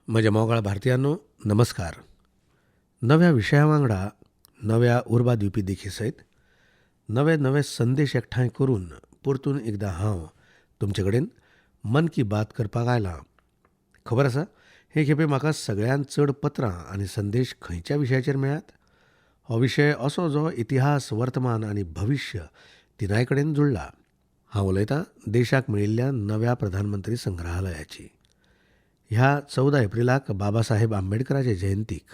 म्हज्या मोगाळ भारतीयांनो, नमस्कार. नव्या विशया वांगडा नव्या उर्बा दिवपी देखी सयत नवे नवे संदेश एकठांय करून परतून एकदां हांव तुमचे कडेन मन की बात करपाक आयलां. खबर आसा, हे खेपे म्हाका सगळ्यांत चड पत्रां आनी संदेश खंयच्या विशयाचेर मेळ्ळ्यात? हो विशय असो जो इतिहास, वर्तमान आनी भविश्य तिनाय कडेन जुळ्ळा. हांव उलयतां देशाक मेळिल्ल्या नव्या प्रधानमंत्री संग्रहालयाची. ह्या 14 एप्रिलाक बाबासाहेब आंबेडकराचे जयंतीक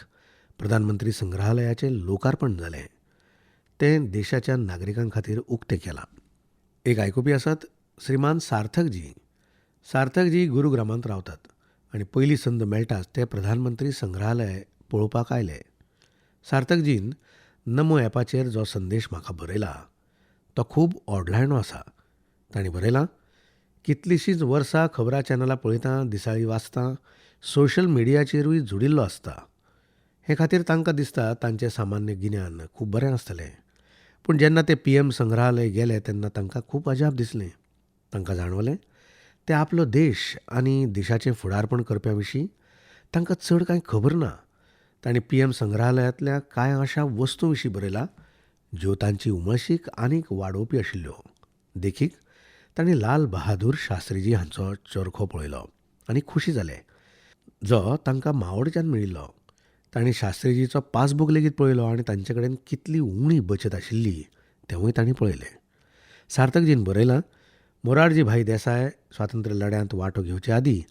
प्रधानमंत्री संग्रहालयाचें लोकार्पण जालें. तें देशाच्या नागरिकां खातीर उक्तें केलां. एक आयकुपी आसात श्रीमान सार्थकजी. सार्थकजी गुरुग्रामांत रावतात आनी पयली संद मेळटाच ते प्रधानमंत्री संग्रहालय पळोवपाक आयले. सार्थकजीन नमो ॲपाचेर जो संदेश म्हाका बरयला तो खूब ओडलायणो आसा. तांणी बरयलां, कितलींशींच वर्सां खबरां चॅनलां पळयतां, दिसाळीं वाचतां, सोशल मिडियाचेरूय जुडिल्लो आसता. हे खातीर तांकां दिसता तांचें सामान्य गिन्यान खूब बरें आसतलें. पूण जेन्ना ते पी एम संग्रहालय गेले तेन्ना तांकां खूब अजाप दिसलें. तांकां जाणवलें ते आपलो देश आनी देशाचें फुडारपण करप्या विशीं तांकां चड कांय खबर ना. तांणी पी एम संग्रहालयांतल्या कांय अशा वस्तूं विशीं बरयलां ज्यो तांची उमळशीक आनीक वाडोवपी आशिल्ल्यो. देखीक, तांणी लाल बहादूर शास्त्रीजी हांचो चरखो पळयलो आनी खुशी जाले, जो तांकां मावोडच्यान मेळिल्लो. तांणी शास्त्रीजीचो पासबूक लेगीत पळयलो आनी तांचे कडेन कितली उणी बचत आशिल्ली तेंवूय तांणी पळयलें. सार्थकजीन बरयलां, मोरारजी भाई देसाय स्वातंत्र्य लढ्यांत वांटो घेवचे आदीं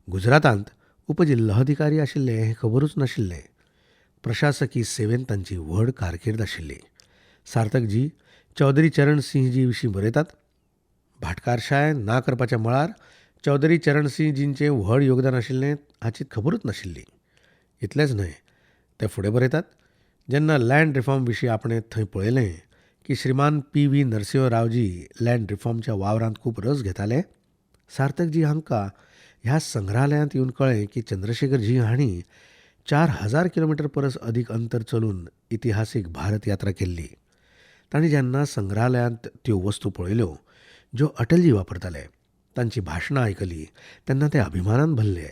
गुजरातांत उपजिल्लोधिकारी आशिल्ले हें खबरूच नाशिल्लें. प्रशासकी सेवेंत तांची व्हड कारकीर्द आशिल्ली. सार्थकजी चौधरी चरण सिंहजी विशीं बरयतात, भाटकारशाय ना करपाच्या मळार चौधरी चरण सिंहजींचें व्हड योगदान आशिल्लें हाची खबरूच नाशिल्ली. इतलेंच न्हय, ते फुडें बरयतात, जेन्ना लँड रिफॉर्म विशीं आपणें थंय पळयलें की श्रीमान P V Narasimha Raoji land रिफॉर्मच्या वावरांत खूब रस घेताले. सार्थकजी हांकां ह्या संग्रहालयांत येवन कळ्ळें की चंद्रशेखरजी हांणी 4000 किलोमिटर परस अदीक अंतर चलून इतिहासीक भारत यात्रा केल्ली. तांणी जेन्ना संग्रहालयांत त्यो वस्तू पळयल्यो ज्यो अटलजी वापरताले, तांची भाशणां आयकली तेन्ना ते अभिमानान भरले.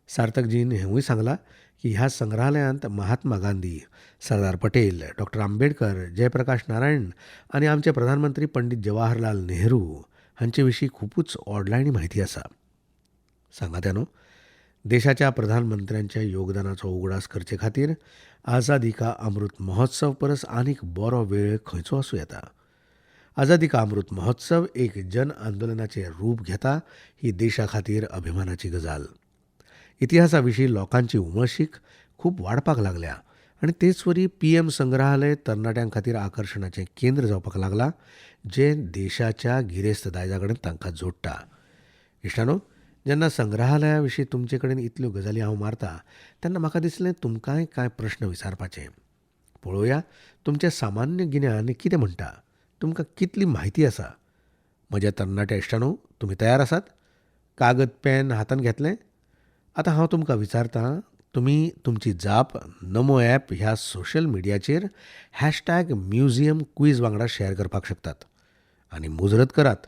सार्थकजीन हेंवूय सांगलां की ह्या संग्रहालयांत महात्मा गांधी, सरदार पटेल, डॉक्टर आंबेडकर, जयप्रकाश नारायण आनी आमचे प्रधानमंत्री पंडित जवाहरलाल नेहरू हांचे विशीं खुबूच ओडलायणी म्हायती आसा. सांगात्यानो, देशाच्या प्रधानमंत्र्यांच्या योगदानाचो उगडास करचे खातीर आझादी का अमृत महोत्सव परस आनीक बरो वेळ खंयचो आसूं येता? आझादी का अमृत महोत्सव एक जन आंदोलनाचें रूप घेता ही देशा खातीर अभिमानाची गजाल. इतिहासा विशीं लोकांची उमळशीक खूब वाडपाक लागल्या आनी तेच वरी पी एम संग्रहालय तरणाट्यां खातीर आकर्शणाचें केंद्र जावपाक लागलां, जें देशाच्या गिरेस्त दायजा कडेन तांकां जोडटा. इश्टानो, जेन्ना संग्रहालया विशीं तुमचे कडेन इतल्यो गजाली हांव मारता तेन्ना म्हाका दिसलें तुमकांय कांय प्रश्न विचारपाचे. पळोवया तुमचें सामान्य गिन्यान कितें म्हणटा, तुमकां कितली म्हायती आसा. म्हज्या तरणाट्या इश्टानो, तुमी तयार आसात? कागद पेन हातांत घेतलें? आतां हांव तुमकां विचारतां, तुमी तुमची जाप नमो ॲप ह्या सोशल मिडियाचेर हॅशटॅग म्युझियम क्वीज वांगडा शॅर करपाक शकतात आनी मुजरत करात.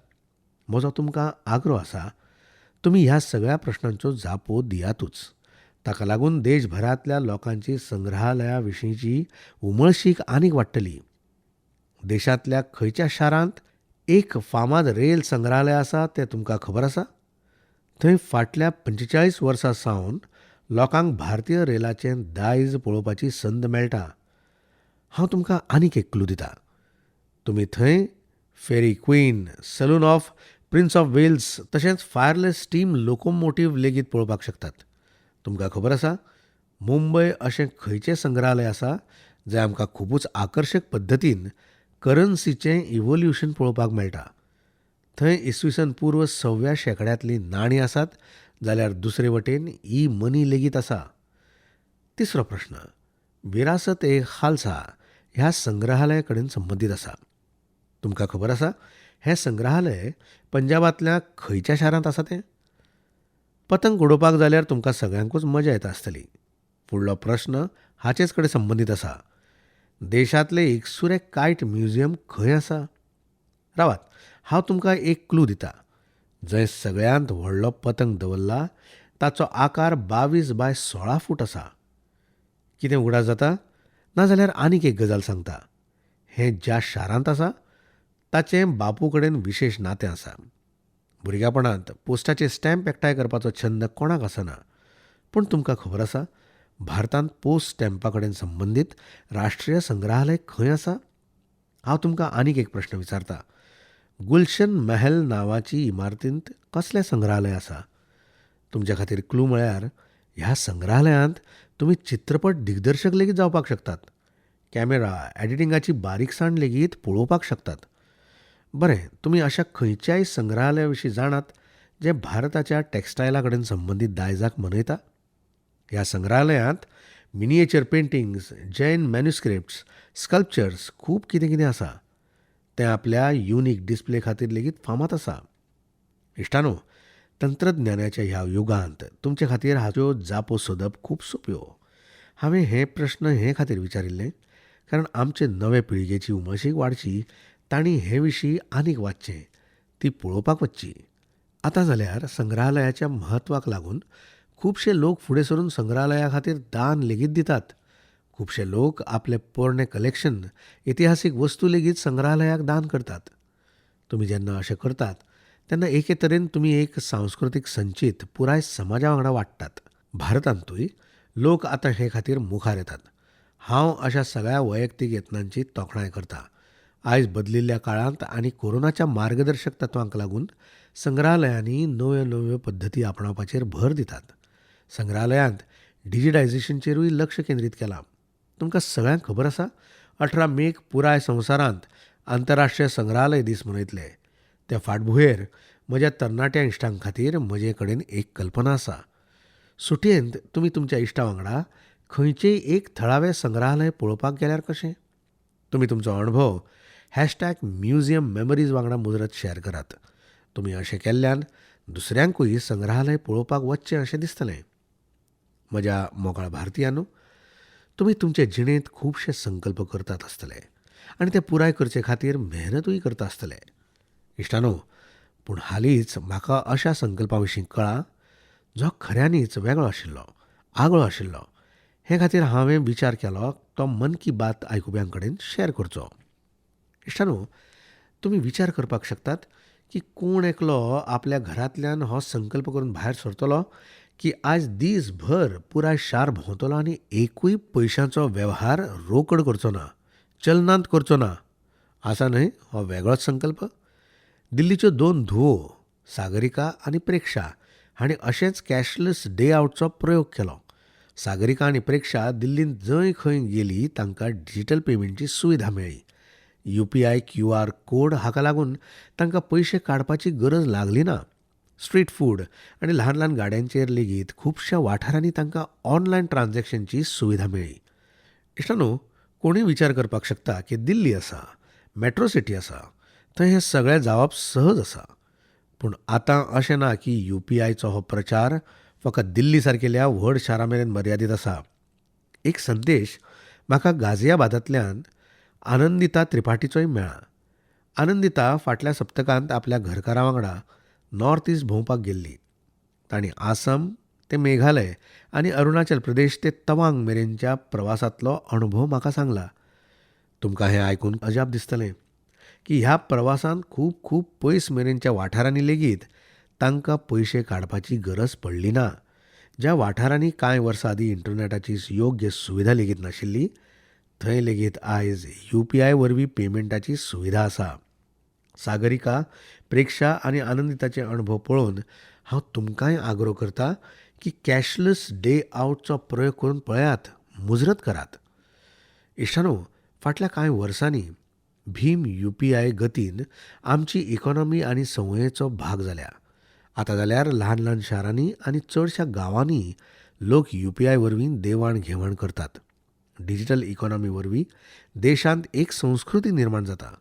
म्हजो तुमकां आग्रो आसा, तुमी ह्या सगळ्या प्रश्नांच्यो जापो दियातूच. ताका लागून देशभरांतल्या लोकांची संग्रहालया विशींची उमळशीक आनीक वाडटली. देशांतल्या खंयच्या शारांत एक फामाद रेल संग्रहालय आसा तें तुमकां खबर आसा? थंय फाटल्या 45 वर्सां सावन लोकांक भारतीय रेलाचें दायज पळोवपाची संद मेळटा. हांव तुमकां आनीक एक क्लू दिता. तुमी थंय Fairy Queen, saloon of Prince of Wales तशेंच फायरलेस स्टीम लोकोमोटीव लेगीत पळोवपाक शकतात. तुमकां खबर आसा, मुंबय अशें खंयचें संग्रहालय आसा जंय आमकां खुबूच आकर्शक पद्दतीन करन्सीचें इवोल्युशन पळोवपाक मेळटा? थंय इसवी सन पूर्व 6व्या शेंकड्यांतलीं नाणीं आसात, जाल्यार दुसरे वटेन ई मनी लेगीत आसा. तिसरो प्रश्न विरासत ए खालसा ह्या संग्रहालया कडेन संबंदीत आसा. तुमकां खबर आसा हें संग्रहालय पंजाबांतल्या खंयच्या शारांत आसा तें? पतंग उडोवपाक जाल्यार तुमकां सगळ्यांकूच मजा येता आसतली. फुडलो प्रश्न हाचेच कडेन संबंदीत आसा. देशांतलें एकसुरें कायट म्युझियम खंय आसा? रावात, हांव तुमकां एक क्लू दिता. जंय सगळ्यांत व्हडलो पतंग दवरला ताचो आकार 22 बाय 16 फूट आसा. कितें उगडास जाता? नाजाल्यार आनीक एक गजाल सांगता. हें ज्या शारांत आसा ताचें बापू कडेन विशेश नातें आसा. भुरग्यापणांत पोस्टाचे स्टॅम्प एकठांय करपाचो छंद कोणाक आसना. पूण तुमकां खबर आसा, भारतांत पोस्ट स्टॅम्पा कडेन संबंदीत राष्ट्रीय संग्रहालय खंय आसा? हांव तुमकां आनीक एक प्रश्न विचारता. गुलशन महल नांवाची इमारतींत कसलें संग्रहालय आसा? तुमच्या खातीर क्लू म्हळ्यार ह्या संग्रहालयांत तुमी चित्रपट दिग्दर्शक लेगीत जावपाक शकतात. कॅमेरा, एडिटिंगाची बारीकसाण लेगीत पळोवपाक शकतात. बरें, तुमी अशा खंयच्याय संग्रहालया विशीं जाणात जें भारताच्या टॅक्सटायला कडेन संबंदीत दायजाक मनयता? ह्या संग्रहालयांत miniature paintings, Jain manuscripts, sculptures खूब कितें कितें आसा. तें आपल्या युनीक डिस्प्ले खातीर लेगीत फामाद आसा. इश्टानो, तंत्रज्ञानाच्या ह्या युगांत तुमचे खातीर हाच्यो जापो सोदप खूब सोंप्यो. हांवें हे प्रश्न हे खातीर विचारिल्ले कारण आमचे नवे पिळगेची उमळशीक वाडची, तांणी हे विशीं आनीक वाचचें, ती पळोवपाक वचची. आतां जाल्यार संग्रहालयाच्या म्हत्वाक लागून खुबशे लोक फुडें सरून संग्रहालया खातीर दान लेगीत दितात. खुबशे लोक आपले पोरणे कलेक्शन, इतिहासीक वस्तू लेगीत संग्रहालयाक दान करतात. तुमी जेन्ना अशें करतात तेन्ना एके तरेन तुमी एक सांस्कृतीक संचीत पुराय समाजा वांगडा वाडटात. भारतांतूय लोक आतां हे खातीर मुखार येतात. हांव अशा सगळ्या वैयक्तीक यत्नांची तोखणाय करता. आयज बदलिल्ल्या काळांत आनी कोरोनाच्या मार्गदर्शक तत्वांक लागून संग्रहालयांनी नव्यो नव्यो पद्दती आपणावपाचेर भर दितात. संग्रहालयांत डिजिटायझेशनचेरूय लक्ष केंद्रीत केलां. तुमकां सगळ्यांक खबर आसा, 18 मेक पुराय संवसारांत आंतरराष्ट्रीय संग्रहालय दीस मनयतले. त्या फाटभुंयेर म्हज्या तरणाट्या इश्टां खातीर म्हजे कडेन एक कल्पना आसा. सुटयेंत तुमी तुमच्या इश्टा वांगडा खंयचेय एक थळावें संग्रहालय पळोवपाक गेल्यार कशें? तुमी तुमचो अणभव #म्युझियम मेमरीज वांगडा मुजरत शेअर करात. तुमी अशें केल्ल्यान दुसऱ्यांकूय संग्रहालय पळोवपाक वचचें अशें दिसतलें. म्हज्या मोगाळ भारतीयांनो, तुमी तुमचे जिणेंत खुबशे संकल्प करतात आसतले आनी ते पुराय करचे खातीर मेहनतूय करता आसतले. इश्टानो, पूण हालींच म्हाका अशा संकल्पा विशीं कळ्ळां जो खऱ्यांनीच वेगळो आशिल्लो, आगळो आशिल्लो. हे खातीर हांवें विचार केलो तो मन की बात आयकुप्यां कडेन शेअर करचो. इश्टानो, तुमी विचार करपाक शकतात की कोण एकलो आपल्या घरांतल्यान हो संकल्प करून भायर सरतलो की आज दीसभर पुराय शार भोंवतलो आनी एकूय पयशांचो वेव्हार रोकड करचो ना, चलनांत करचो ना. आसा न्हय हो वेगळोच संकल्प? दिल्लीच्यो दोन धुवो सागरिका आनी प्रेक्षा हांणी अशेंच कॅशलेस डे आवटचो प्रयोग केलो. सागरिका आनी प्रेक्षा दिल्लींत जंय खंय गेली तांकां डिजिटल पेमेंटची सुविधा मेळ्ळी. UPI QR code हाका लागून तांकां पयशे काडपाची गरज लागली ना. स्ट्रीट फूड आनी ल्हान ल्हान गाड्यांचेर लेगीत खुबश्या वाठारांनी तांकां ऑनलायन ट्रान्झॅक्शनची सुविधा मेळ्ळी. इश्टानो, कोणूय विचार करपाक शकता की दिल्ली आसा, मेट्रो सिटी आसा, थंय हें सगळें जावप सहज आसा. पूण आतां अशें ना की UPIचो हो प्रचार फकत दिल्ली सारकेल्या व्हड शारां मेरेन मर्यादीत आसा. एक संदेश म्हाका गाझियाबादांतल्यान आनंदिता त्रिपाठीचोय मेळ्ळा. आनंदिता फाटल्या सप्तकांत आपल्या घरकारा वांगडा नॉर्थ ईस्ट भोंवपाक गेल्ली. तांणी आसाम ते मेघालय आनी अरुणाचल प्रदेश ते तवांग मेरेनच्या प्रवासांतलो अणभव म्हाका सांगला. तुमकां हें आयकून अजाप दिसतलें की ह्या प्रवासांत खूब खूब पयस मेरेनच्या वाठारांनी लेगीत तांकां पयशे काडपाची गरज पडली ना. ज्या वाठारांनी कांय वर्सां आदीं इंटरनॅटाची योग्य सुविधा लेगीत नाशिल्ली थंय लेगीत आयज UPI वरवीं पेमेंटाची सुविधा आसा. सागरिका, प्रेक्षा आनी आनंदिताचे अणभव पळोवन हांव तुमकांय आग्रो करता की कॅशलेस डे आवटचो प्रयोग करून पळयात, मुजरत करात. इश्टानो, फाटल्या कांय वर्सांनी भीम UPI गतीन आमची इकॉनॉमी आनी संवयेचो भाग जाल्या. आतां जाल्यार ल्हान ल्हान शारांनी आनी चडश्या गांवांनी लोक UPI वरवीं देवाण घेवाण करतात. डिजिटल इकॉनॉमी वरवीं देशांत एक संस्कृती निर्माण जाता.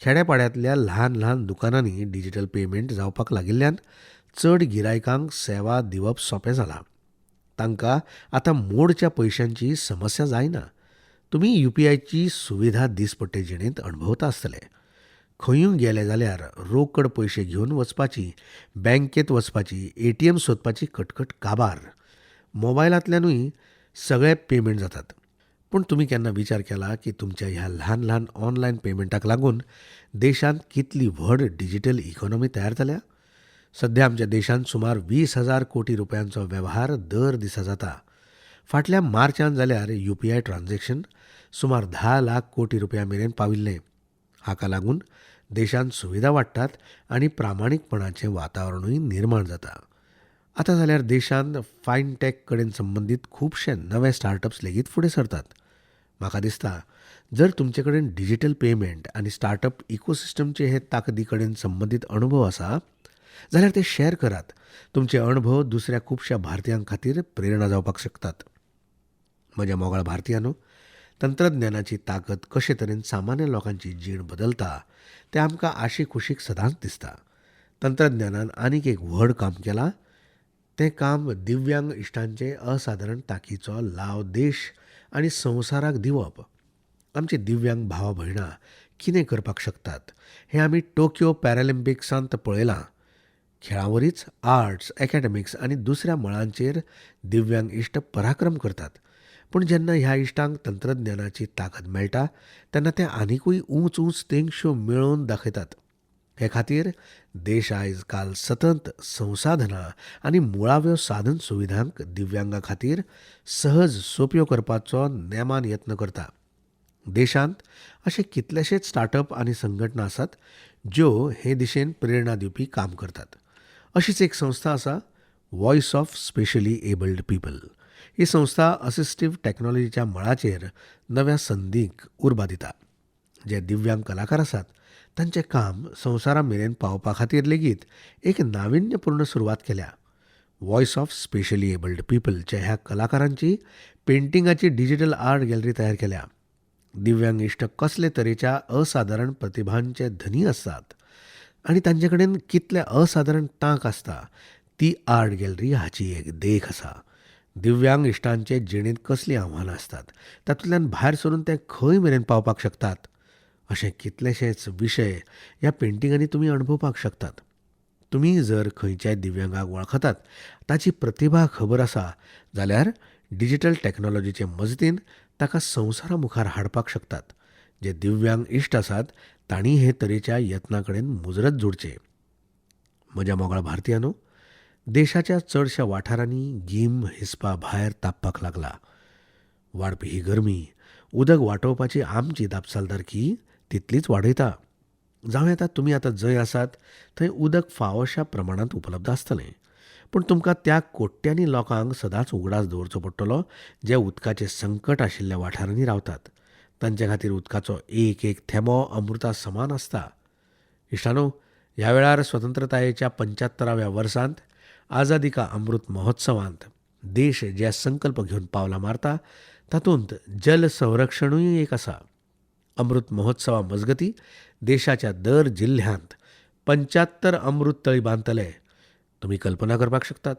खेड्यापाड्यांतल्या ल्हान ल्हान दुकानांनी डिजिटल पेमेंट जावपाक लागिल्ल्यान चड गिरायकांक सेवा दिवप सोंपें जालां. तांकां आतां मोडच्या पयशांची समस्या जायना. तुमी UPIची सुविधा दिसपट्टे जिणेंत अणभवता आसतले. खंयूय गेले जाल्यार रोकड पयशे घेवन वचपाची, बँकेंत वचपाची, एटीएम सोदपाची कटकट काबार. मोबायलांतल्यानूय सगळे पेमेंट जातात. पूण तुमी केन्ना विचार केला की तुमच्या ह्या ल्हान ल्हान ऑनलायन पेमेंटाक लागून देशांत कितली व्हड डिजिटल इकॉनॉमी तयार जाल्या? सध्या आमच्या देशांत सुमार 20,000 कोटी रुपयांचो वेव्हार दर दिसा जाता. फाटल्या मार्चांत जाल्यार यूपीआय ट्रान्झॅक्शन सुमार 10 लाख कोटी रुपया मेरेन पाविल्लें. हाका लागून देशांत सुविधा वाडटात आनी प्रामाणीकपणाचें वातावरणूय निर्माण जाता. आतां जाल्यार देशांत फायनटॅक कडेन संबंदीत खुबशे नवे स्टार्टअप्स लेगीत फुडें सरतात. म्हाका दिसता जर तुमचे कडेन डिजिटल पेमेंट आनी स्टार्टअप इकोसिस्टमचे हे ताकदी कडेन संबंदीत अणभव आसा जाल्यार ते शेअर करात. तुमचे अणभव दुसऱ्या खुबश्या भारतीयां खातीर प्रेरणा जावपाक शकतात. म्हज्या मोगाळ भारतीयांनो, तंत्रज्ञानाची ताकद कशे तरेन सामान्य लोकांची जीण बदलता तें आमकां आशिकुशीक सदांच दिसता. तंत्रज्ञानान आनीक एक व्हड काम केलां. तें काम दिव्यांग इश्टांचे असादारण तांकीचो लाव देश आनी संवसाराक दिवप. आमचे दिव्यांग भावा भयणां कितें करपाक शकतात हें आमी टोकियो पॅरालिम्पिक्सांत पळयलां. खेळां वरीच आर्ट्स, एकॅडमिक्स आनी दुसऱ्या मळांचेर दिव्यांग इश्ट पराक्रम करतात. पूण जेन्ना ह्या इश्टांक तंत्रज्ञानाची ताकद मेळटा तेन्ना ते आनिकूय ऊंच ऊंच तेंगश्यो मेळोवन दाखयतात. हे खातीर देश आयज काल सतत संसाधनां आनी मुळाव्यो साधन सुविधांक दिव्यांगा खातीर सहज सोंप्यो करपाचो नेमान यत्न करता. देशांत अशे कितलेशेच स्टार्टअप आनी संघटना आसात ज्यो हे दिशेन प्रेरणा दिवपी काम करतात. अशीच एक संस्था आसा, voice of specially abled people. ही संस्था असिस्टीव टॅक्नॉलॉजीच्या मळाचेर नव्या संदींक उर्बा दिता. जे दिव्यांग कलाकार आसात तांचें काम संवसारा मेरेन पावपा खातीर लेगीत एक नाविन्यपूर्ण सुरवात केल्या. वॉयस ऑफ स्पेशली एबल्ड पिपलच्या ह्या कलाकारांची पेंटिंगाची डिजिटल आर्ट गॅलरी तयार केल्या. दिव्यांग इश्ट कसले तरेच्या असादारण प्रतिभांचे धनी आसात आनी तांचे कडेन कितले असादारण तांक आसता ती आर्ट गॅलरी हाची एक देख आसा. दिव्यांग इश्टांचे जिणेंत कसलीं आव्हानां आसतात, तातूंतल्यान भायर सरून ते खंय मेरेन पावपाक शकतात अशे कितलेशेच विशय ह्या पेंटिंगांनी तुमी अणभवपाक शकतात. तुमी जर खंयच्याय दिव्यांगाक वळखतात, ताची प्रतिभा खबर आसा जाल्यार डिजिटल टॅक्नॉलॉजीचे मजतीन ताका संवसारा मुखार हाडपाक शकतात. जे दिव्यांग इश्ट आसात तांणी हे तरेच्या यत्ना कडेन मुजरत जोडचें. म्हज्या मोगाळ भारतीयांनो, देशाच्या चडश्या वाठारांनी गीम हिसपा भायर तापपाक लागला. वाडपी ही गरमी उदक वाटोवपाची आमची जापसालदारकी तितलीच वाडयता. जावं येता तुमी आतां जंय आसात थंय उदक फावोशा प्रमाणांत उपलब्ध आसतलें, पूण तुमकां त्या कोट्यांनी लोकांक सदांच उगडास दवरचो पडटलो जे उदकाचें संकट आशिल्ल्या वाठारांनी रावतात. तांचे खातीर उदकाचो एक एक थेंबो अमृता समान आसता. इश्टानो, ह्या वेळार स्वतंत्रतायेच्या 75व्या वर्सांत आझादी का अमृत महोत्सवांत देश जे संकल्प घेवन पावलां मारता तातूंत जल संरक्षणूय एक आसा. अमृत महोत्सवा मजगती देशाच्या दर जिल्ह्यांत 75 अमृत तळी बांदतले. तुमी कल्पना करपाक शकतात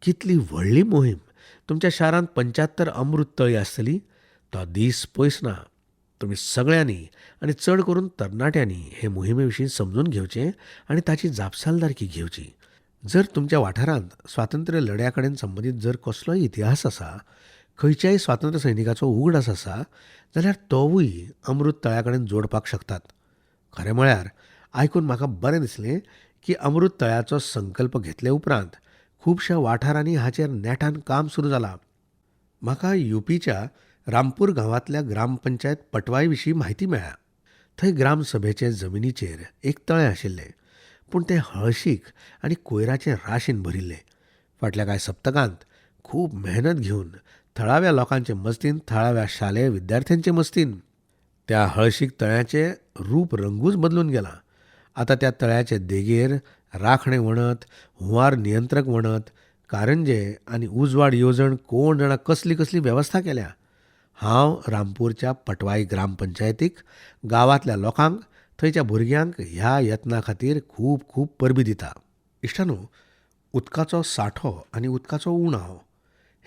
कितली व्हडली मोहीम. तुमच्या शारांत 75 अमृत तळी आसतली तो दीस पयस ना. तुमी सगळ्यांनी आनी चड करून तरणाट्यांनी हे मोहिमे विशीं समजून घेवचें आनी ताची जापसालदारकी घेवची. जर तुमच्या वाठारांत स्वातंत्र्य लढ्या कडेन संबंदीत जर कसलोय इतिहास आसा, खंयच्याय स्वातंत्र्य सैनिकाचो उगडास आसा जाल्यार तोवूय अमृत तळ्या कडेन जोडपाक शकतात. खरें म्हळ्यार आयकून म्हाका बरें दिसलें की अमृत तळ्याचो संकल्प घेतले उपरांत खुबश्या वाठारांनी हाचेर नेटान काम सुरू जालां. म्हाका युपीच्या रामपूर गांवांतल्या ग्रामपंचायत पटवाय विशीं म्हायती मेळ्ळ्या. थंय ग्रामसभेचे जमिनीचेर एक तळें आशिल्लें, पूण तें हळशीक आनी कोयराचे राशीन भरिल्लें. फाटल्या कांय सप्तकांत खूब मेहनत घेवन थळाव्या लोकांचे मजतीन, थळाव्या शालेय विद्यार्थ्यांचे मजतीन त्या हळशीक तळ्याचें रूप रंगूच बदलून गेलां. आतां त्या तळ्याचे देगेर राखणे वणत, हुंवार नियंत्रक वणत, कारंजे आनी उजवाड येवजण कोण जाणा कसली कसली वेवस्था केल्या. हांव रामपूरच्या पटवाई ग्रामपंचायतीक, गांवांतल्या लोकांक, थंयच्या भुरग्यांक ह्या यत्ना खातीर खूब खूब परबीं दिता. इश्टानो, उदकाचो सांठो आनी उदकाचो उणाव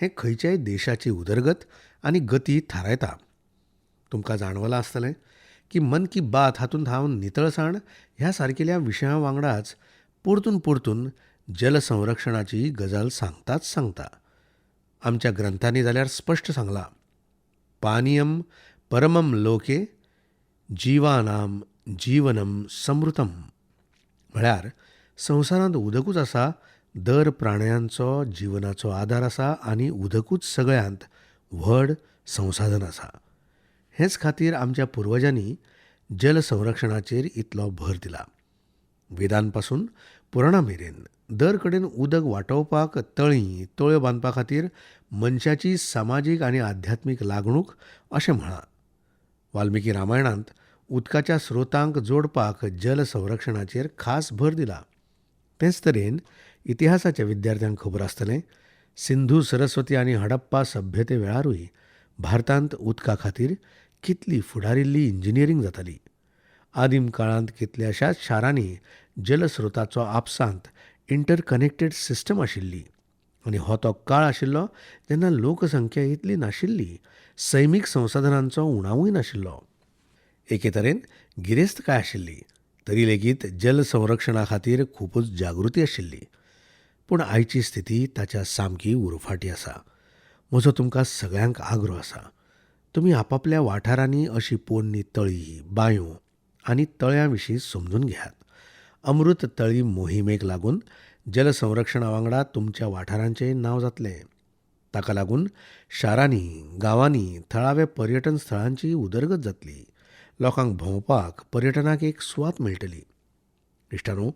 हें खंयच्याय देशाची उदरगत आनी गती थारायता. तुमकां जाणवलां आसतलें की मन की बात हातूंत हांव नितळसाण ह्या सारकिल्या विशयां वांगडाच परतून परतून जल संरक्षणाची गजाल सांगताच सांगता. आमच्या ग्रंथांनी जाल्यार स्पश्ट सांगलां, पानियम परमम लोके जिवानाम जीवनम समृतम. म्हळ्यार संवसारांत उदकूच आसा, दर प्राण्यांचो जिवनाचो आदार आसा आनी उदकूच सगळ्यांत व्हड संसाधन आसा. हेच खातीर आमच्या पुर्वजांनी जल संरक्षणाचेर इतलो भर दिला. वेदांपासून पुराणा मेरेन दर कडेन उदक वाटोवपाक तळीं तळ्यो बांदपा खातीर मनशाची समाजीक आनी आध्यात्मीक लागणूक अशें म्हळां. वाल्मिकी रामायणांत उदकाच्या स्रोतांक जोडपाक जल संरक्षणाचेर खास भर दिला. तेच तरेन इतिहासाच्या विद्यार्थ्यांक खबर आसतलें, सिंधू सरस्वती आनी हडप्पा सभ्यते वेळारूय भारतांत उदका खातीर कितली फुडारिल्ली इंजिनियरींग जाताली. आदीम काळांत कितल्याशाच शारांनी जलस्रोताचो आपसांत इंटरकनेक्टेड सिस्टम आशिल्ली आनी हो तो काळ आशिल्लो जेन्ना लोकसंख्या इतली नाशिल्ली, सैमीक संसाधनांचो उणावूय नाशिल्लो. एके तरेन गिरेस्तकाय आशिल्ली तरी लेगीत जल संरक्षणा खातीर खुबूच जागृती आशिल्ली. पूण आयची स्थिती ताच्या सामकी उरफाटी आसा. म्हजो तुमकां सगळ्यांक आग्रो आसा, तुमी आपापल्या वाठारांनी अशी पोन्नी तळी, बांयो आनी तळ्यां विशीं समजून घेयात. अमृत तळी मोहिमेक लागून जल संरक्षणा वांगडा तुमच्या वाठारांचें नांव जातलें. ताका लागून शारांनी, गांवांनी थळावे पर्यटन स्थळांची उदरगत जातली. लोकांक भोंवपाक, पर्यटनाक एक सुवात मेळटली. इश्टांनो,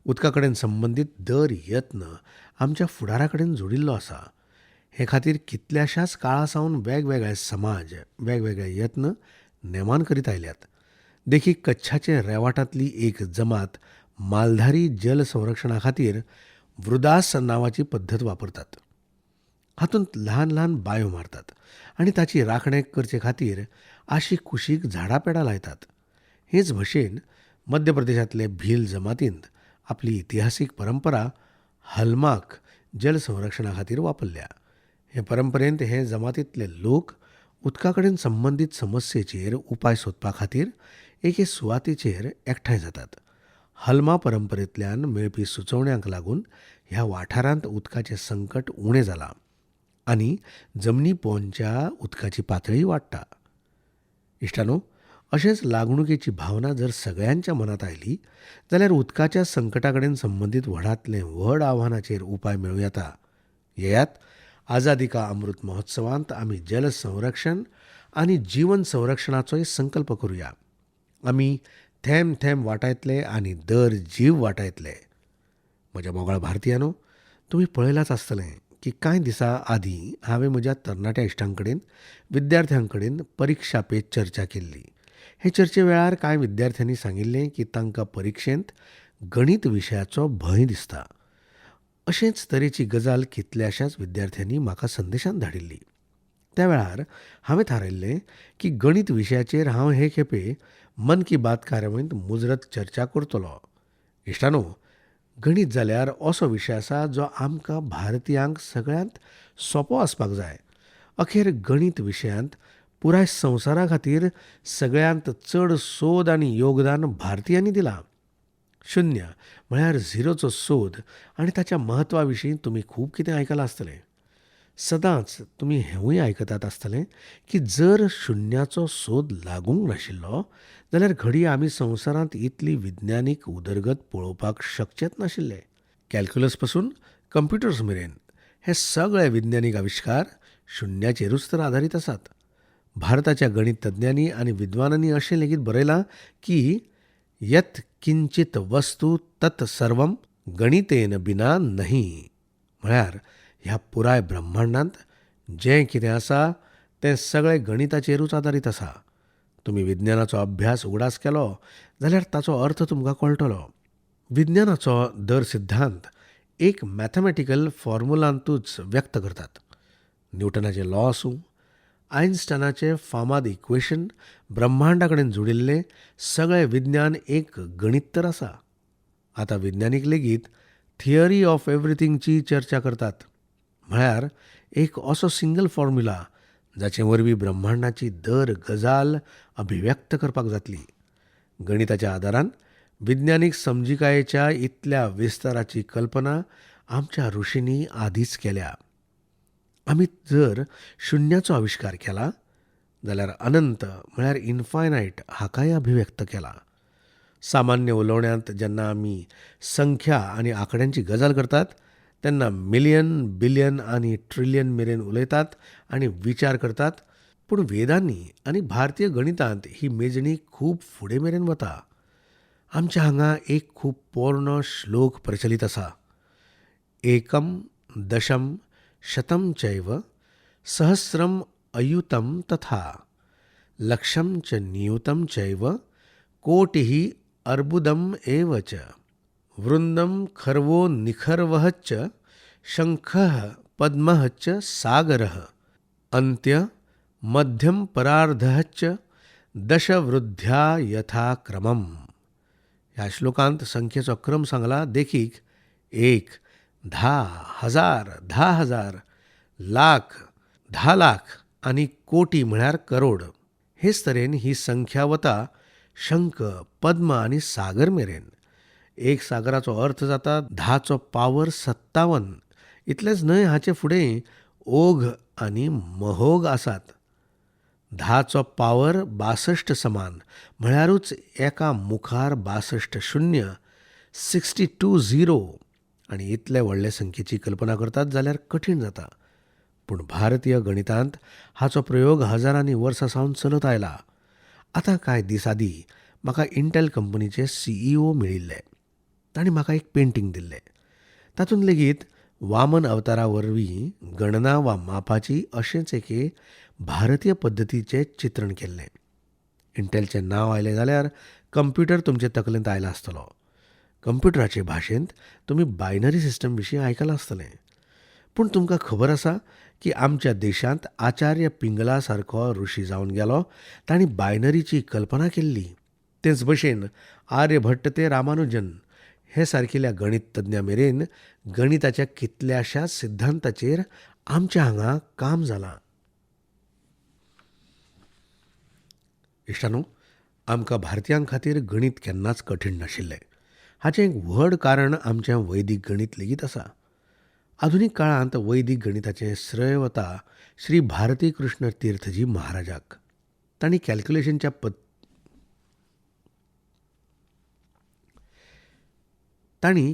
उदका कडेन संबंदीत दर यत्न आमच्या फुडारा कडेन जोडिल्लो आसा. हे खातीर कितल्याशाच काळा सावन वेगवेगळे समाज वेगवेगळे यत्न नेमान करीत आयल्यात. देखीक कच्छाचे रेवाटांतली एक जमात मालधारी जल संरक्षणा खातीर वृदास नांवाची पद्दत वापरतात. हातूंत ल्हान ल्हान बांयो मारतात आनी ताची राखणे करचे खातीर आशी कुशीक झाडां पेडां लायतात. हेच भशेन मध्य प्रदेशांतले भील जमातींत आपली इतिहासीक परंपरा हलमाक जल संरक्षणा खातीर वापरल्या. हे परंपरेंत हे जमातींतले लोक उदका कडेन संबंदीत समस्येचेर उपाय सोदपा खातीर एके सुवातेचेर एकठांय जातात. हलमा परंपरेंतल्यान मेळपी सुचोवण्यांक लागून ह्या वाठारांत उदकाचें संकट उणें जालां आनी जमनी पोंदच्या उदकाची पातळी वाडटा. इश्टांनो, अशेंच लागणुकेची भावना जर सगळ्यांच्या मनांत आयली जाल्यार उदकाच्या संकटा कडेन संबंदीत व्हडांतलें व्हड आव्हानाचेर उपाय मेळूं येता. येयात, आझादी का अमृत महोत्सवांत आमी जल संरक्षण आनी जीवन संरक्षणाचोय संकल्प करुया. आमी थेंब थेंब वाटायतले आनी दर जीव वाटायतले. म्हज्या मोगाळ भारतीयांनो, तुमी पळयलाच आसतलें की कांय दिसां आदीं हांवें म्हज्या तरणाट्या इश्टां कडेन, विद्यार्थ्यां कडेन परिक्षा पे चर्चा केल्ली. हे चर्चे वेळार कांय विद्यार्थ्यांनी सांगिल्लें की तांकां परिक्षेंत गणीत विशयाचो भंय दिसता. अशेंच तरेची गजाल कितल्याशाच विद्यार्थ्यांनी म्हाका संदेशान धाडिल्ली. त्या वेळार हांवें थारायल्लें की गणीत विशयाचेर हांव हे खेपे मन की बात कार्यावळींत मुजरत चर्चा करतलो. इश्टांनो, गणीत जाल्यार असो विशय आसा जो आमकां भारतीयांक सगळ्यांत सोंपो आसपाक जाय. अखेर गणीत विशयांत पुराय संवसारा खातीर सगळ्यांत चड सोद आनी योगदान भारतीयांनी दिलां. शून्य म्हळ्यार झिरोचो सोद आनी ताच्या म्हत्वा विशीं तुमी खूब कितें आयकलां आसतलें. सदांच तुमी हेंवूय आयकतात आसतलें की जर शुन्याचो सोद लागूंक नाशिल्लो जाल्यार घडये आमी संवसारांत इतली विज्ञानीक उदरगत पळोवपाक शकचेच नाशिल्ले. कॅल्क्युलस पसून कंप्युटर्स मेरेन हे सगळे विज्ञानीक आविश्कार शुन्याचेरूच तर आदारीत आसात. भारताच्या गणीत तज्ञांनी आनी विद्वानांनी अशें लेगीत बरयलां की यत किंचित वस्तू तत् सर्वम गणितेन बिना नहीं, म्हळ्यार ह्या पुराय ब्रह्मांडांत जें कितें आसा तें सगळें गणिताचेरूच आदारीत आसा. तुमी विज्ञानाचो अभ्यास उगडास केलो जाल्यार ताचो अर्थ तुमकां कळटलो. विज्ञानाचो दर सिद्धांत एक मॅथमॅटिकल फॉर्मुलांतूच व्यक्त करतात. न्यूटनाचे लॉ आसूं, आयन्स्टायनाचें फामाद इक्वेशन, ब्रह्मांडा कडेन जोडिल्लें सगळें विज्ञान एक गणीत तर आसा. आतां विज्ञानीक लेगीत थियरी ऑफ एव्हरीथिंगची चर्चा करतात. म्हळ्यार एक असो सिंगल फॉर्म्युला जाचे वरवीं ब्रह्मांडाची दर गजाल अभिव्यक्त करपाक जातली. गणिताच्या आदारान विज्ञानीक समजिकायेच्या इतल्या विस्ताराची कल्पना आमच्या ऋषींनी आदींच केल्या. आमी जर शुन्याचो आविश्कार केला जाल्यार अनंत म्हळ्यार इनफायनायट हाकाय अभिव्यक्त केला. सामान्य उलोवण्यांत जेन्ना आमी संख्या आनी आंकड्यांची गजाल करतात तेन्ना मिलियन, बिलियन आनी ट्रिलियन मेरेन उलयतात आनी विचार करतात. पूण वेदांनी आनी भारतीय गणितांत ही मेजणी खूब फुडें मेरेन वता. आमच्या हांगा एक खूब पोरणो श्लोक प्रचलीत आसा. एकम दशम शतम चैव सहस्रम अयुतम तथा लक्षम च नियुतम चैव कोटिः अर्बुदम एव च वृंदम खर्वो निखर्वः च शंखः पद्मः च सागरः अंत्य मध्यम परार्धः च दशवृद्ध्या यथाक्रमम्. ह्या श्लोकांत संख्येचो क्रम सांगला. देखीक 1, 10, 1000, 10,000, लाख, 10 लाख आनी कोटी म्हळ्यार करोड. हेच तरेन ही संख्या वता शंख, पद्म आनी सागर मेरेन. एक सागराचो अर्थ जाता 10 पावर 57. इतलेंच न्हय, हाचे फुडें ओघ आनी महोग आसात. 10 पावर 62 समान म्हळ्यारूच एका मुखार 62 शून्य, 62 0. आनी इतले व्हडले संख्येची कल्पना करतात जाल्यार कठीण जाता. पूण भारतीय गणितांत हाचो प्रयोग हजारांनी वर्सां सावन चलत आयला. आतां कांय दीस आदीं म्हाका इंटेल कंपनीचे CEO मेळिल्ले. तांणी म्हाका एक पेंटींग दिल्लें. तातूंत लेगीत वामन अवतारा वरवीं गणना वा मापाची अशेंच एके भारतीय पद्दतीचें चित्रण केल्लें. इंटेलचें नांव आयलें जाल्यार कंप्युटर तुमचे तकलेंत आयला आसतलो. कंप्युटराचे भाशेंत तुमी बायनरी सिस्टम विशीं आयकलां आसतलें. पूण तुमकां खबर आसा की आमच्या देशांत आचार्य पिंगला सारको ऋषी जावन गेलो, तांणी बायनरीची कल्पना केल्ली. तेच भशेन आर्यभट्ट ते रामानुजन हे सारकिल्या गणित तज्ञा मेरेन गणिताच्या कितल्याशाच सिद्धांताचेर आमच्या हांगा काम जालां. इश्टांनो, आमकां भारतीयां खातीर गणित केन्नाच कठीण नाशिल्लें. हाचें एक व्हड कारण आमचें वैदीक गणित लेगीत आसा. आधुनीक काळांत वैदीक गणिताचें श्रेय वता श्री भारती कृष्ण तीर्थजी महाराजाक. तांणी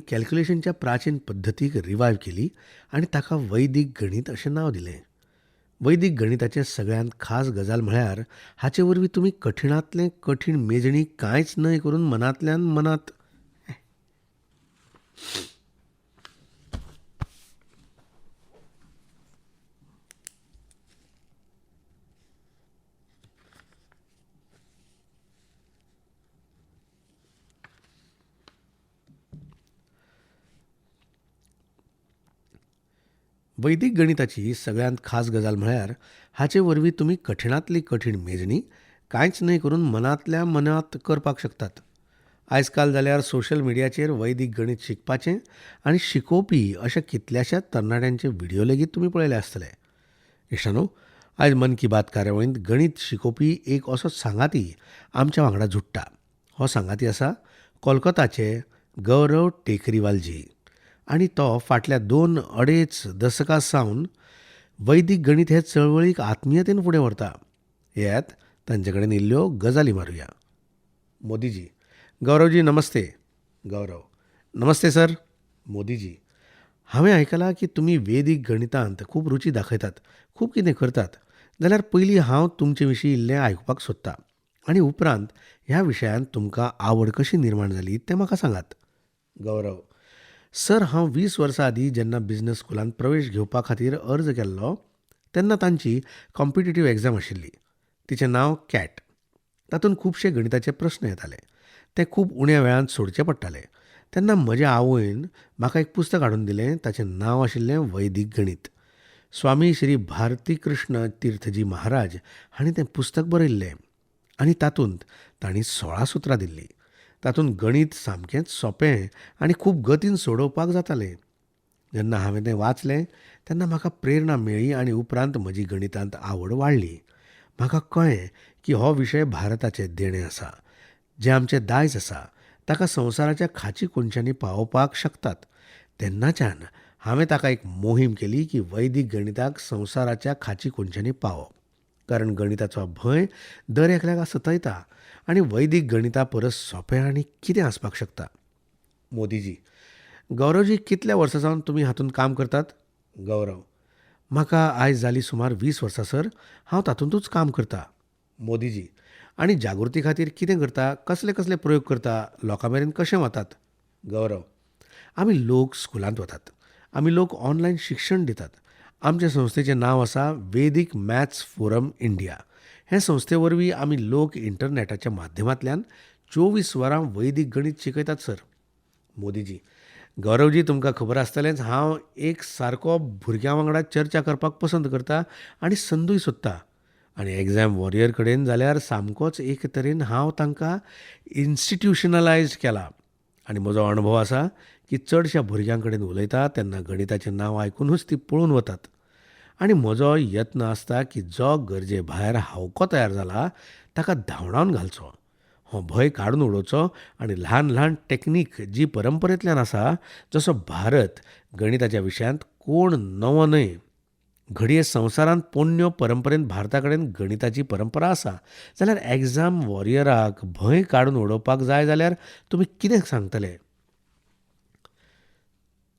कॅल्क्युलेशनच्या प्राचीन पद्दतीक रिवायव केली आनी ताका वैदीक गणित अशें नांव दिलें. वैदीक गणिताचें सगळ्यांत खास गजाल म्हळ्यार हाचे वरवीं तुमी कठिणांतलें कठीण मेजणी कांयच न्हय करून मनांतल्यान मनांत वैदीक गणिताची सगळ्यांत खास गजाल म्हळ्यार हाचे वरवीं तुमी कठिणांतली कठीण मेजणी कांयच न्हय करून मनांतल्या मनांत करपाक शकतात. आयजकाल जाल्यार सोशल मिडियाचेर वैदीक गणित शिकपाचें आनी शिकोवपी अशा कितल्याशाच तरणाट्यांचे व्हिडियो लेगीत तुमी पळयले आसतले. इश्टांनो, आयज मन की बात कार्यावळींत गणित शिकोवपी एक असो सांगाती आमच्या वांगडा जुडटा. हो सांगाती आसा कोलकाताचे गौरव टेकरीवालजी आनी तो फाटल्या 2-2.5 दशकां सावन वैदीक गणित हे चळवळीक आत्मीयतेन फुडें व्हरता. येयात तांचे कडेन इल्ल्यो गजाली मारुया. मोदीजी, गौरवजी नमस्ते. गौरव, नमस्ते सर. मोदीजी, हांवें आयकलां की तुमी वेदीक गणितांत खूब रुची दाखयतात, खूब कितें करतात. जाल्यार पयलीं हांव तुमचे विशीं इल्लें आयकुपाक सोदतां आनी उपरांत ह्या विशयांत तुमकां आवड कशी निर्माण जाली तें म्हाका सांगात. गौरव, सर, हांव 20 वर्सां आदीं जेन्ना बिझनस स्कुलांत प्रवेश घेवपा खातीर अर्ज केल्लो तेन्ना तांची कॉम्पिटेटीव एग्जाम आशिल्ली. तिचें नांव कॅट. तातूंत खुबशे गणिताचे प्रस्न येताले. ते खूब उण्या वेळान सोडचे पडटाले. तेन्ना म्हज्या आवयन म्हाका एक पुस्तक हाडून दिलें. ताचें नांव आशिल्लें वैदीक गणित. स्वामी श्री भारती कृष्ण तीर्थजी महाराज हांणी तें पुस्तक बरयल्लें आनी तातूंत तांणी 16 सुत्रां दिल्लीं. तातूंत गणित सामकेंच सोंपें आनी खूब गतीन सोडोवपाक जातालें. जेन्ना हांवें तें वाचलें तेन्ना म्हाका प्रेरणा मेळ्ळी आनी उपरांत म्हजी गणितांत आवड वाडली. म्हाका कळ्ळें की हो विशय भारताचें देणें आसा, जें आमचें दायज आसा, ताका संवसाराच्या खाची कोनशांनी पावोवपाक शकतात. तेन्नाच्यान हांवें ताका एक मोहीम केली की वैदीक गणिताक संवसाराच्या खाची कोनशांनी पावोवप. कारण गणिताचो भंय दर एकल्याक सतयता आनी वैदीक गणिता परस सोंपें आनी कितें आसपाक शकता. मोदीजी, गौरवजी, कितल्या वर्सां सावन तुमी हातूंत काम करतात? गौरव, म्हाका आयज जाली सुमार 20 वर्सां सर, हांव तातुंतूच काम करता. मोदीजी, आनी जागृती खातीर कितें करता, कसले कसले प्रयोग करता, लोकां मेरेन कशें वतात? गौरव, आमी लोक स्कुलांत वतात, आमी लोक ऑनलायन शिक्षण दितात. आमचे संस्थेचें नांव आसा वेदीक मॅथ्स फोरम इंडिया. हे संस्थे वरवीं आमी लोक इंटरनॅटाच्या माध्यमांतल्यान 24 वरां वैदीक गणीत शिकयतात सर. मोदीजी, गौरवजी, तुमकां खबर आसतलेंच, हांव एक सारको भुरग्यां वांगडा चर्चा करपाक पसंत करता आनी संदूय सोदता. आनी एग्झाम वॉरियर कडेन जाल्यार सामकोच एक तरेन हांव तांकां इन्स्टिट्युशनलायज केला. आनी म्हजो अणभव आसा की चडश्या भुरग्यां कडेन उलयता तेन्ना गणिताचें नांव आयकुनूच ती पळून वतात. आनी म्हजो यत्न आसता की जो गरजे भायर हावको तयार जाला ताका धांवडावन घालचो, हो भंय काडून उडोवचो आनी ल्हान ल्हान टॅक्नीक जी परंपरेंतल्यान आसा, जसो भारत गणिताच्या विशयांत कोण नवो न्हय, घडये संवसारांत पोन्न्यो परंपरेन भारता कडेन गणिताची परंपरा आसा, जाल्यार एग्झाम वॉरियराक भंय काडून उडोवपाक जाय जाल्यार तुमी कितें सांगतले?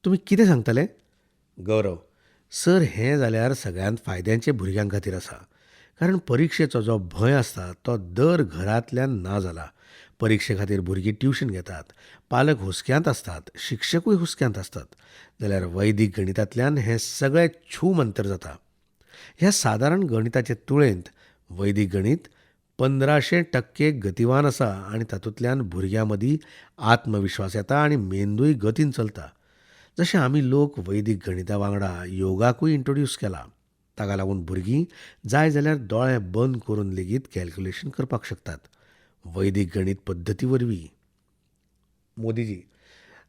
तुमी कितें सांगतले? गौरव, सर, हें जाल्यार सगळ्यांत फायद्याचें भुरग्यां खातीर आसा. कारण परिक्षेचो जो भंय आसता तो दर घरांतल्यान ना जाला. परिक्षे खातीर भुरगीं ट्युशन घेतात, पालक हुस्क्यांत आसतात, शिक्षकूय हुस्क्यांत आसतात. जाल्यार वैदीक गणितांतल्यान हें सगळें छू मंतर जाता. ह्या सादारण गणिताचे तुळेंत वैदीक गणीत 1500% गतिवान आसा आनी तातूंतल्यान भुरग्यां मदीं आत्मविश्वास येता आनी मेंदूय गतीन चलता. जशें आमी लोक वैदीक गणिता वांगडा योगाकूय इंट्रोड्यूस केला, ताका लागून भुरगीं जाय जाल्यार दोळे बंद करून लेगीत कॅल्क्युलेशन करपाक शकतात वैदीक गणीत पद्दती वरवीं. मोदीजी,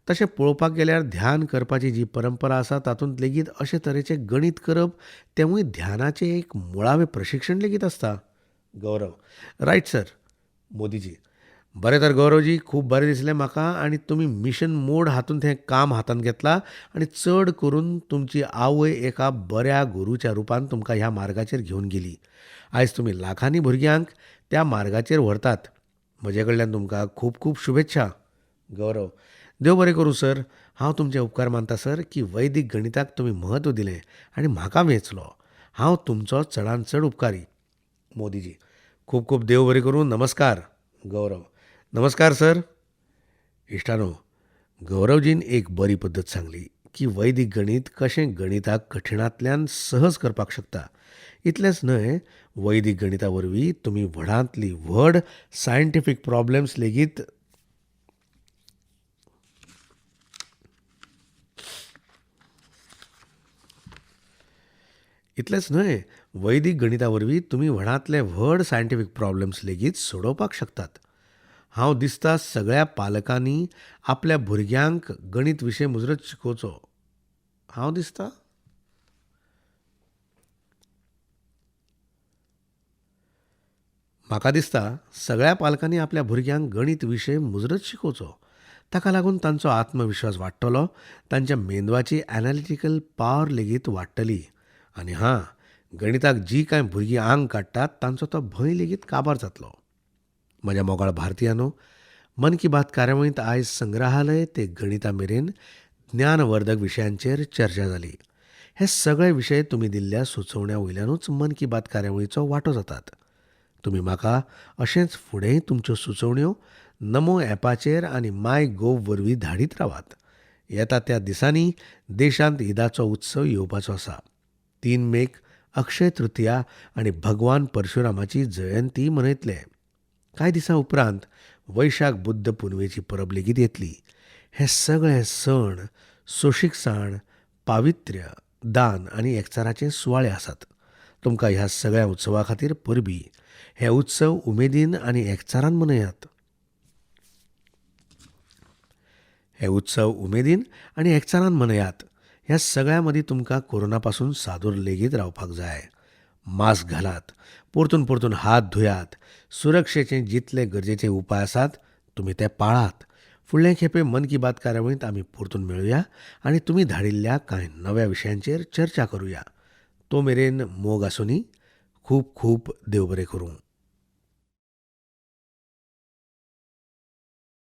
तशें पळोवपाक गेल्यार ध्यान करपाची जी परंपरा आसा तातूंत लेगीत अशे तरेचें गणीत करप तेंवूय ध्यानाचें एक मुळावें प्रशिक्षण लेगीत आसता. Gaurav, right sir. Modiji, बरें तर गौरवजी, खूब बरें दिसलें म्हाका आनी तुमी मिशन मोड हातूंत हें काम हातांत घेतलां आनी चड करून तुमची आवय एका बऱ्या गुरूच्या रुपान तुमकां ह्या मार्गाचेर घेवन गेली. आयज तुमी लाखांनी भुरग्यांक त्या मार्गाचेर व्हरतात. म्हजे कडल्यान तुमकां खूब खूब शुभेच्छा. गौरव, देव बरें करूं सर. हांव तुमचे उपकार मानता सर की वैदीक गणिताक तुमी म्हत्व दिलें आनी म्हाका वेंचलो. हांव तुमचो चडांत चड उपकारी. मोदीजी, खूब खूब देव बरें करूं. नमस्कार. गौरव, नमस्कार सर. इश्टानो, गौरवजीन एक बरी पद्दत सांगली की वैदीक गणीत कशें गणिताक कठिणांतल्यान सहज करपाक शकता. इतलेंच न्हय, वैदीक गणिता वरवीं तुमी व्हडांतली व्हड सायंटिफीक प्रॉब्लेम्स लेगीत इतलेंच न्हय, वैदीक गणिता वरवीं तुमी व्हडांतले व्हड सायंटिफीक प्रॉब्लेम्स लेगीत सोडोवपाक शकतात. हांव दिसता सगळ्या पालकांनी आपल्या भुरग्यांक गणीत विशय मुजरत शिकोवचो. हांव दिसता म्हाका दिसता सगळ्या पालकांनी आपल्या भुरग्यांक गणीत विशय मुजरत शिकोवचो. ताका लागून तांचो आत्मविश्वास वाडटलो, तांच्या मेंदवाची एनालिटिकल पावर लेगीत वाडटली आनी हां, गणिताक जी कांय भुरगीं आंग काडटात तांचो तो भंय लेगीत काबार जातलो. म्हज्या मोगाळ भारतीयांनो, मन की बात कार्यावळींत आयज संग्रहालय ते गणिता मेरेन ज्ञानवर्धक विशयांचेर चर्चा जाली. हे सगळे विशय तुमी दिल्ल्या सुचोवण्या वयल्यानूच मन की बात कार्यावळीचो वांटो जातात. तुमी म्हाका अशेंच फुडेंय तुमच्यो सुचोवण्यो नमो ॲपाचेर आनी माय गोव वरवीं धाडीत रावात. येता त्या दिसांनी देशांत ईदाचो उत्सव येवपाचो आसा. 3 मेक अक्षय तृतीया आनी भगवान परशुरामाची जयंती मनयतले. कांय दिसां उपरांत वैशाख बुद्ध पुनवेची परब लेगीत येतली. हे सगळे सण सोशीकसाण, पावित्र्य, दान आनी एकचाराचे सुवाळे आसात. तुमकां ह्या सगळ्या उत्सवा खातीर परबी. हे उत्सव उमेदीन आनी एकचारान मनयात. हे उत्सव उमेदीन आनी एकचारान मनयात. ह्या सगळ्यां मदीं तुमकां कोरोना पासून सादूर लेगीत रावपाक जाय. मास्क घालात, परतून परतून हात धुयात, सुरक्षेचे जितले गरजेचे उपाय आसात तुमी ते पाळात. फुडले खेपे मन की बात कार्यावळींत आमी परतून मेळुया आनी तुमी धाडिल्ल्या कांय नव्या विशयांचेर चर्चा करुया. तो मेरेन मोग आसुनी. खूब खूब देव बरें करूं.